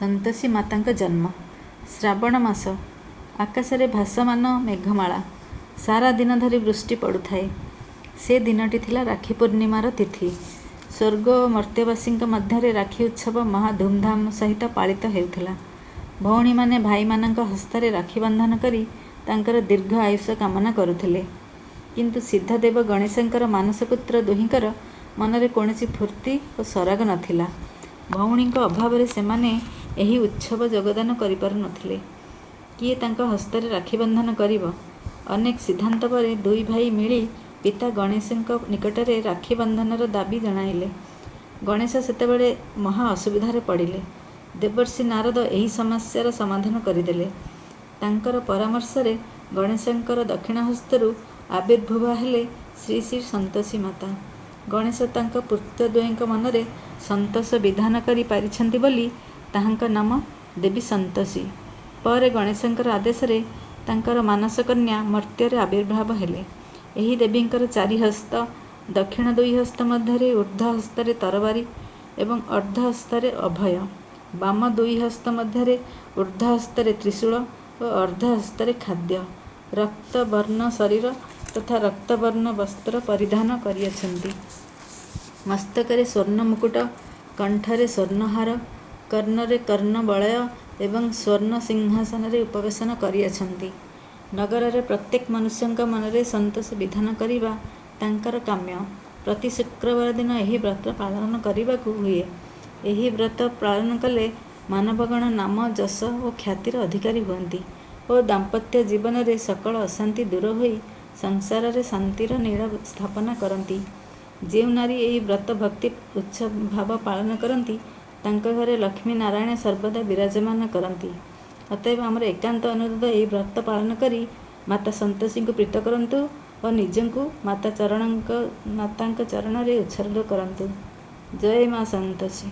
ସନ୍ତୋଷୀ ମାତାଙ୍କ ଜନ୍ମ। ଶ୍ରାବଣ ମାସ। ଆକାଶରେ ଭାସମାନ ମେଘମାଳା। ସାରା ଦିନ ଧରି ବୃଷ୍ଟି ପଡ଼ୁଥାଏ। ସେ ଦିନଟି ଥିଲା ରାକ୍ଷୀ ପୂର୍ଣ୍ଣିମାର ତିଥି। ସ୍ୱର୍ଗ ଓ ମର୍ତ୍ତ୍ୟବାସୀଙ୍କ ମଧ୍ୟରେ ରାକ୍ଷୀ ଉତ୍ସବ ମହା ଧୁମ୍ଧାମ ସହିତ ପାଳିତ ହେଉଥିଲା। ଭଉଣୀମାନେ ଭାଇମାନଙ୍କ ହସ୍ତରେ ରାକ୍ଷୀ ବନ୍ଧନ କରି ତାଙ୍କର ଦୀର୍ଘ ଆୟୁଷ କାମନା କରୁଥିଲେ। କିନ୍ତୁ ସିଦ୍ଧଦେବ ଗଣେଶଙ୍କର ମାନସପୁତ୍ର ଦୁହିଁଙ୍କର ମନରେ କୌଣସି ଫୁର୍ତ୍ତି ଓ ସରାଗ ନଥିଲା। ଭଉଣୀଙ୍କ ଅଭାବରେ ସେମାନେ ଏହି ଉତ୍ସବ ଯୋଗଦାନ କରିପାରୁନଥିଲେ। କିଏ ତାଙ୍କ ହସ୍ତରେ ରାକ୍ଷୀ ବନ୍ଧନ କରିବ? ଅନେକ ସିଦ୍ଧାନ୍ତ ପରେ ଦୁଇ ଭାଇ ମିଳି ପିତା ଗଣେଶଙ୍କ ନିକଟରେ ରାକ୍ଷୀ ବନ୍ଧନର ଦାବି ଜଣାଇଲେ। ଗଣେଶ ସେତେବେଳେ ମହା ଅସୁବିଧାରେ ପଡ଼ିଲେ। ଦେବର୍ଷି ନାରଦ ଏହି ସମସ୍ୟାର ସମାଧାନ କରିଦେଲେ। ତାଙ୍କର ପରାମର୍ଶରେ ଗଣେଶଙ୍କର ଦକ୍ଷିଣ ହସ୍ତରୁ ଆବିର୍ଭୂବା ହେଲେ ଶ୍ରୀ ଶ୍ରୀ ସନ୍ତୋଷୀ ମାତା। ଗଣେଶ ତାଙ୍କ ପୁତ୍ରଦ୍ୱୟଙ୍କ ମନରେ ସନ୍ତୋଷ ବିଧାନ କରି ପାରିଛନ୍ତି ବୋଲି ତାହାଙ୍କ ନାମ ଦେବୀ ସନ୍ତୋଷୀ। ପରେ ଗଣେଶଙ୍କର ଆଦେଶରେ ତାଙ୍କର ମାନସକନ୍ୟା ମର୍ତ୍ତ୍ୟରେ ଆବିର୍ଭାବ ହେଲେ। ଏହି ଦେବୀଙ୍କର ଚାରି ହସ୍ତ, ଦକ୍ଷିଣ ଦୁଇ ହସ୍ତ ମଧ୍ୟରେ ଉର୍ଦ୍ଧ୍ୱ ହସ୍ତରେ ତରବାରୀ ଏବଂ ଅର୍ଦ୍ଧ ହସ୍ତରେ ଅଭୟ, ବାମ ଦୁଇ ହସ୍ତ ମଧ୍ୟରେ ଉର୍ଦ୍ଧ୍ୱ ହସ୍ତରେ ତ୍ରିଶୂଳ ଓ ଅର୍ଦ୍ଧ ହସ୍ତରେ ଖାଦ୍ୟ, ରକ୍ତବର୍ଣ୍ଣ ଶରୀର ତଥା ରକ୍ତବର୍ଣ୍ଣ ବସ୍ତ୍ର ପରିଧାନ କରିଅଛନ୍ତି। ମସ୍ତକରେ ସ୍ୱର୍ଣ୍ଣ ମୁକୁଟ, କଣ୍ଠରେ ସ୍ୱର୍ଣ୍ଣହାର, କର୍ଣ୍ଣରେ କର୍ଣ୍ଣବଳୟ ଏବଂ ସ୍ୱର୍ଣ୍ଣ ସିଂହାସନରେ ଉପବେଶନ କରିଅଛନ୍ତି। ନଗରରେ ପ୍ରତ୍ୟେକ ମନୁଷ୍ୟଙ୍କ ମନରେ ସନ୍ତୋଷ ବିଧାନ କରିବା ତାଙ୍କର କାମ୍ୟ। ପ୍ରତି ଶୁକ୍ରବାର ଦିନ ଏହି ବ୍ରତ ପାଳନ କରିବାକୁ ହୁଏ। ଏହି ବ୍ରତ ପାଳନ କଲେ ମାନବଗଣ ନାମ, ଯଶ ଓ ଖ୍ୟାତିର ଅଧିକାରୀ ହୁଅନ୍ତି ଓ ଦାମ୍ପତ୍ୟ ଜୀବନରେ ସକଳ ଅଶାନ୍ତି ଦୂର ହୋଇ ସଂସାରରେ ଶାନ୍ତିର ନୀଡ଼ ସ୍ଥାପନା କରନ୍ତି। ଯେଉଁ ନାରୀ ଏହି ବ୍ରତ ଭକ୍ତି ଉତ୍ସବ ଭାବ ପାଳନ କରନ୍ତି, ତାଙ୍କ ଘରେ ଲକ୍ଷ୍ମୀ ନାରାୟଣ ସର୍ବଦା ବିରାଜମାନ କରନ୍ତି। ଅତଏବ ଆମର ଏକାନ୍ତ ଅନୁରୋଧ, ଏହି ବ୍ରତ ପାଳନ କରି ମାତା ସନ୍ତୋଷୀଙ୍କୁ ପ୍ରୀତ କରନ୍ତୁ ଓ ନିଜକୁ ମାତା ଚରଣଙ୍କ ମାତାଙ୍କ ଚରଣରେ ଉତ୍ସର୍ଗ କରନ୍ତୁ। ଜୟ ମା ସନ୍ତୋଷୀ।